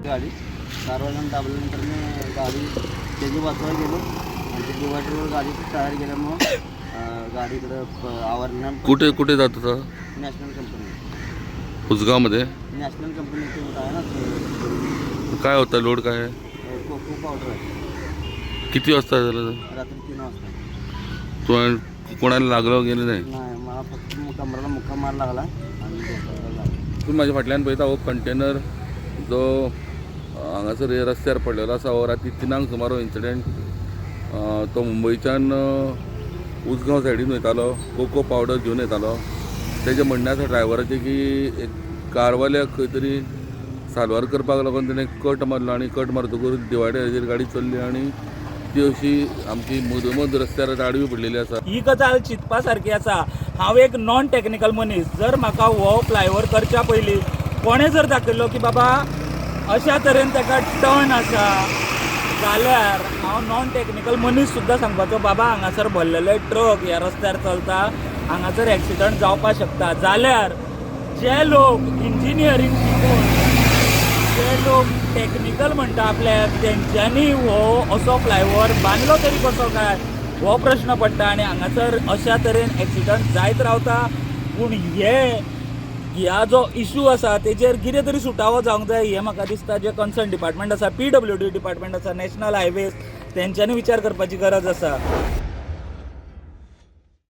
गाडी कारवाल्यानं दाबल्यानंतर मी गाडी त्याची वाचवायला गेलो आणि ते डिवायडरवर गाडी टायर गेल्यामुळं गाडीकडं आवरण्या. कुठे कुठे जात होता? National company. उजगावमध्ये. नॅशनल कंपनी ते आहे ना ते. काय होता लोड, काय आहे? कोको पावडर आहे. किती वाजता झालं? रात्री 3 वाजता. कोणा कोणाला लागलं गेलं नाही? नाही, मला फक्त कमराला मुक्का मार लागला आणि डोक्याला लागला. तुम्ही माझ्या फाटल्यान पळयता हो कंटेनर जो हांगासर हे रस्त्यार पडलेलो आसा, हो राती 3क सुमार हो इन्सिडेंट. तो मुंबयच्यान उजगांव सायडीन वयतालो, कोको पावडर घेवन येतालो. तेजें म्हणणें आसा ड्रायव्हराचें की एक कारवाल्याक खंय तरी साल्वार करपाक लागून तेणें कट मारलो आनी कट मारतकूच डिवायडराचेर गाडी चल्ली आनी ती अशी आमची मदोमद रस्त्यार आतां आडवी पडलेली आसा. ही गजाल चिंतपा सारकी आसा. हांव एक नॉन टॅक्निकल मनीस. जर म्हाका हो फ्लायओवर करच्या पयलीं कोणें जर दाखयल्लो की बाबा अशा तरेन ताका टर्न आसा, जाल्यार हांव नॉन टॅक्निकल मनीस सुद्दां सांगपाचो, बाबा हांगासर भरलेले ट्रक ह्या रस्त्यार चलता, हांगासर एक्सिडंट जावपाक शकता. जाल्यार जे लोक इंजिनियरींग शिकून, जे लोक टॅक्निकल म्हणटा आपल्याक, तेंच्यांनी हो असो फ्लायओवर बांदलो तरी कसो काय, हो प्रश्न पडटा. आनी हांगासर अशा तरेन एक्सिडंट जायत रावता. पूण हे ह्या जो इशू आसा तेजेर कितें तरी सुटावो जावंक जाय हें म्हाका दिसता. जे कन्सर्न डिपार्टमेंट आसा, पीडब्ल्यूडी डिपार्टमेंट आसा, नॅशनल हायवेज, तेंच्यांनी विचार करपाची गरज आसा.